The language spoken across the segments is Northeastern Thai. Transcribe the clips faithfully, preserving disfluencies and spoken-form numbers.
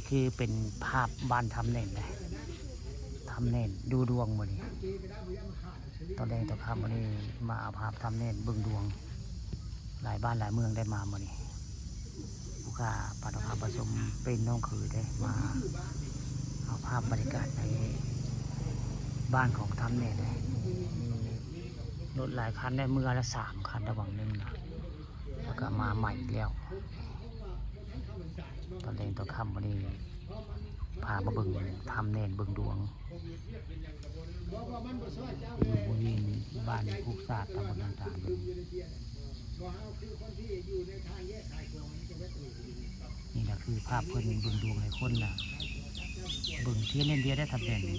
คือเป็นภาพบ้านทำแหน่นนะ ทำแหน่นดูดวงมื้อนี้ ตอนแลงตอนค่ำมื้อนี้มาเอาภาพทำแหน่นเบิ่งดวง หลายบ้านหลายเมืองได้มามื้อนี้ ผู้ข้าปาดอกคำประสมเป็นน้องเขยได้มา เอาภาพบรรยากาศในบ้านของทำแหน่นนะ มีรถหลายคันได้เมือละสามคันระหว่างหนึ่งนะ แล้วก็มาใหม่อีกแล้ว ตอนแลงตอนค่ำมื้อนี้พามาเบิ่งทำแหน่นเบิ่งดวง อยู่บริเวณบ้านโคกสาดตำบลนาตาล นี่แหละคือภาพเพิ่นเบิ่งดวงให้คนน่ะ เบิ่งเทียนเล่มเดียวได้ทำแหน่นนี่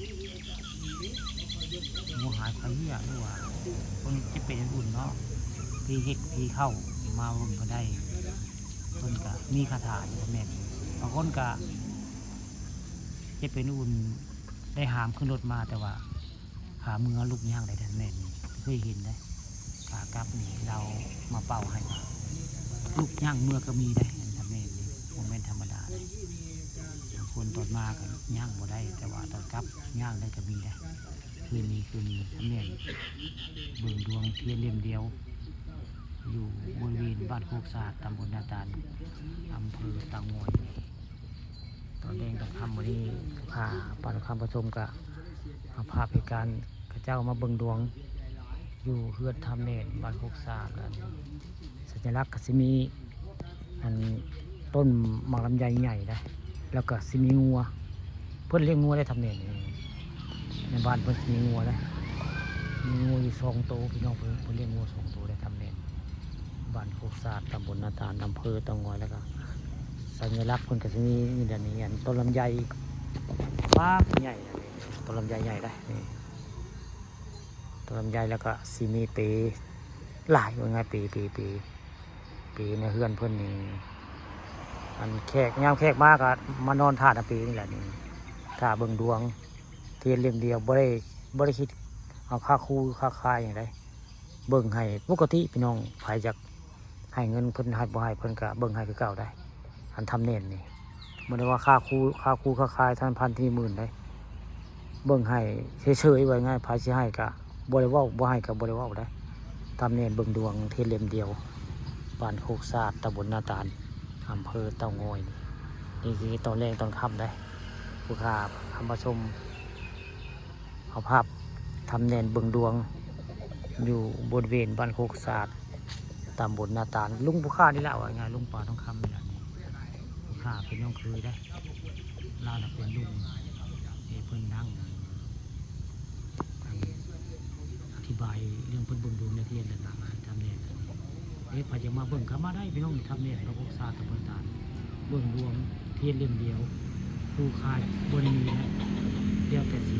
บ่หายไข้เหี่ยหรือว่าเพิ่นจะเป็นอุ่นเนาะ ผีเฮ็ดผีเข้ามาเบิ่งเพิ่นได้ เพิ่นก็มีคาถาอยู่ทำแหน่น บางคนก็จะเป็นอุ่นได้หามขึ้นรถมา แต่ว่าขาเมือลุกย่างได้ทำแหน่นนี่ เคยเห็นได้ ขากลับนี่ลาวมาเป่าให้ ลุกย่างเมือก็มีได้ทำแหน่นนี่ บ่แม่นธรรมดาเด้ บางคนตอนมาก็ย่างบ่ได้ แต่ว่าตอนกลับย่างได้ก็มีได้ คืนนี้ คืนนี้ทำแหน่นเบิ่งดวงเทียนเล่มเดียว อยู่บริเวณบ้านโคกสาด ตำบลนาตาล อำเภอเต่างอย ตอนแลงตอนค่ำมื้อนี้ ข้าปาดอกคำประสมก็เอาภาพเหตุการณ์เขาเจ้ามาเบิ่งดวง อยู่เฮือนทำแหน่นบ้านโคกสาด อันสัญลักษณ์ก็สิมี อันต้นหมากลำไยใหญ่นะ แล้วก็สิมีงัว เพิ่นเลี้ยงงัวได้ทำแหน่นนี่ ในบ้านเพิ่นสิมีงัวนะ มีงัวอยู่สองโตพี่น้อง เพิ่น เพิ่นเลี้ยงงัวสองโตได้ทำแหน่น บ้านโคกสาด ตำบลนาตาล อำเภอเต่างอย แล้วก็สัญลักษณ์เพิ่นก็สิมีนี่แหละนี่ อันต้นลำไย ปากใหญ่นะนี่ ต้นลำไยใหญ่ได้นี่ ต้นลำไย แล้วก็สิมีเปหลาย ว่าง่าย เป เป เป เปในเฮือนเพิ่นนี่ อันแขก ยามแขกมาก็มานอนท่าหน้าเปนี่แหละนี่ ท่าเบิ่งดวง เทียนเล่มเดียว บ่ได้ บ่ได้คิดเอาค่าครูค่าคายหยังใด เบิ่งให้ปกติพี่น้อง ไผอยากให้เงินเพิ่นให้บ่ให้เพิ่นก็เบิ่งให้คือเก่าได้ อันทำแหน่นนี่ บ่ได้ว่าค่าครู ค่าครูค่าคายท่านพันที่หมื่นได้ เบิ่งให้เฉยๆ ว่าง่าย ไผสิให้ก็บ่ได้เว้า บ่ให้ก็บ่ได้เว้าได้ ทำแหน่นเบิ่งดวงเทียนเล่มเดียว บ้านโคกสาด ตำบลนาตาล อำเภอเต่างอย นี่คือตอนแลงตอนค่ำได้ ผู้ข้าคำประสม เอาภาพทำแหน่นเบิ่งดวง อยู่บริเวณบ้านโคกสาด ตำบลนาตาล ลุงผู้ข้านี่แหละ ว่าง่าย ลุงปาทองคำนี่แหละนี่ ผู้ข้าเป็นน้องเขยได้ ลาวน่ะเป็นลุง เอ้ย เพิ่นนั่ง อธิบายเรื่องเพิ่นเบิ่งดวงในเทียนนั่นล่ะ ทำแหน่นนั่น เอ้ย ไผอยากมาเบิ่งก็มาได้พี่น้อง ทำแหน่นพระโคกสาด ตำบลนาตาล เบิ่งดวงเทียนเล่มเดียว ครูคายบ่ได้มีนะ แล้วแต่สิ